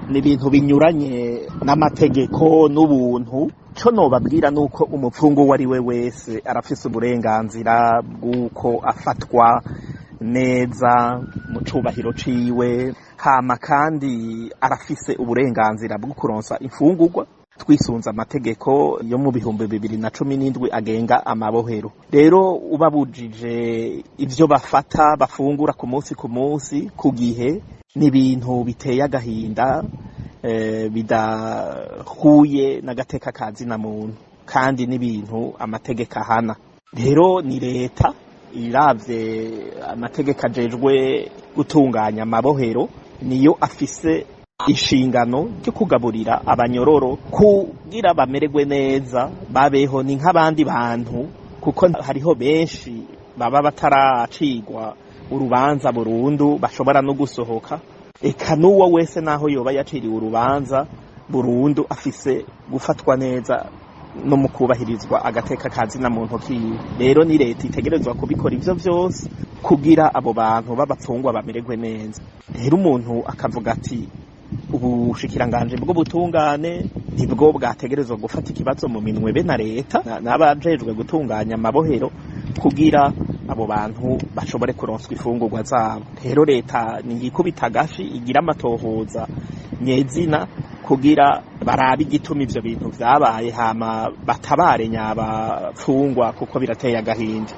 Ni ibintu binyuranye n'amategeko n'ubuntu. Co nobabwira nuko umupfungu uwo ari we wese arafise uburenganzira bw'uko afatwa neza mu cubahiro ciwe, hama kandi arafise uburenganzira bwo kuronsa imfungurwa twisunze amategeko yo mu 2017 agenga amabohero. Rero ubabujije ivyo bafata bafungura ku munsi ku munsi ku gihe, ni ibintu biteye agahinda, bidahuye n'agateka ka zina muntu, kandi n'ibintu amategeko ahana. Rero ni leta iravye amategeko ajejwe gutunganya amabohero, niyo afise inshingano ryo kugaburira abanyororo kugira bamererwe neza, babeho ni nk'abandi bantu, kuko hariho benshi baba bataracigwa urubanza burundu bashobora no gusohoka. Eka n'uwo wese naho yoba yaciriwe urubanza burundu afise gufatwa neza no mu kubahirizwa agateka ka zina muntu kiwe. Rero ni leta itegerezwa kubikora ivyo vyose kugira abo bantu b'abapfungwa bamererwe neza. Rero umuntu akavuga ati ubushikiranganje bw'ubutungane nibwo bwategerezwa gufata ikibazo mu minwe be na leta n'abajejwe gutunganya amabohero kugira abo bantu bashobore kuronswa ifungurwa zabo. Rero leta niyikubita agashi, igira amatohoza nyezina kugira barabe igituma ivyo bintu vyabaye, hama batabare nyabapfungwa kuko birateye agahinda.